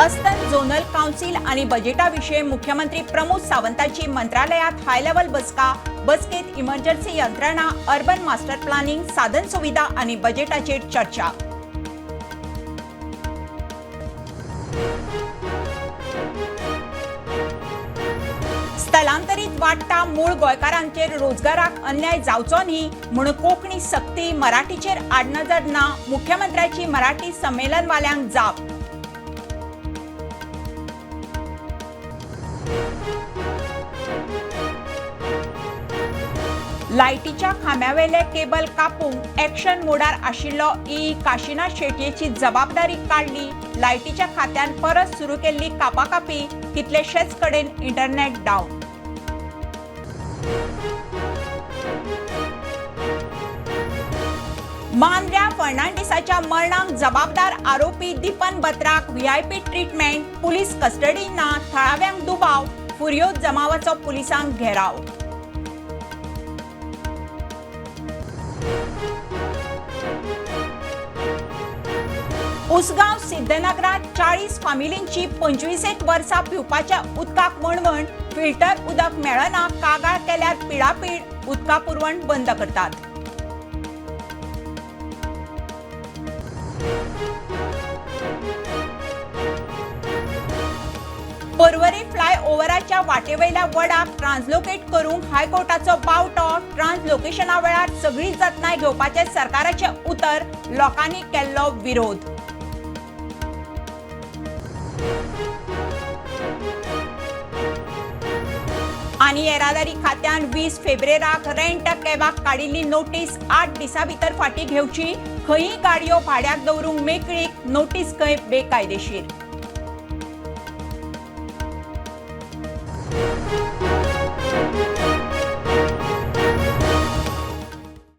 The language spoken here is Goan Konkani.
अस्तंत झोनल काउन्सिल आणि बजेटा विशीं मुख्यमंत्री प्रमोद सावंताची मंत्रालयात हाय लेव्हल बसका. बसकेत इमर्जन्सी यंत्रणा, अर्बन मास्टर प्लानिंग, साधन सुविधा आणि बजेटाचेर चर्चा. स्थलांतरीत वाडटा मूळ गोंयकारांचेर रोजगाराक अन्याय जावचो न्ही म्हूण कोंकणी सक्ती, मराठीचेर आडनदर ना, मुख्यमंत्र्याची मराठी संमेलनवाल्यांक जाप. लायटीच्या खांब्यावेले केबल कापूंक ॲक्शन मोडार आशिल्लो ई काशिनाथ शेटयेची जबाबदारी काडली. लायटीच्या खात्यान परत सुरू केल्ली कापाकापी, कितलेशेच कडेन इंटरनेट डावन. मांद्र्या फर्नांडीसाच्या मरणाक जबाबदार आरोपी दीपन बत्राक व्हीआयपी ट्रिटमेंट, पुलीस कस्टडी ना, थळाव्यांक दुबाव. फुर्योज जमावाचो पुलिसांक घेराव. उसगांव सिद्धनगरात 40 फामिलींची 25 वर्सां पिवपाच्या उदकाक वणवण. फिल्टर उदक मेळना, कागाळ केल्यार पिडापीड, उदका पुरवण बंद करतात. पर्वरी फ्लायओव्हराच्या वाटेवयल्या वडाक ट्रान्सलोकेट करूंक हायकोर्टाचो बावटो. ट्रान्सलोकेशना वेळार सगळी जतनाय घेवपाचें सरकाराचें उतर, लोकांनी केल्लो विरोध. आनी येरादारी खात्यान 20 फेब्रेराक रेंट कॅबाक काडिल्ली नोटीस 8 दिसां भितर फाटीं घेवची. खंयी गाडयो भाड्याक दवरूंक मेकळीक, नोटीस खंय बेकायदेशीर.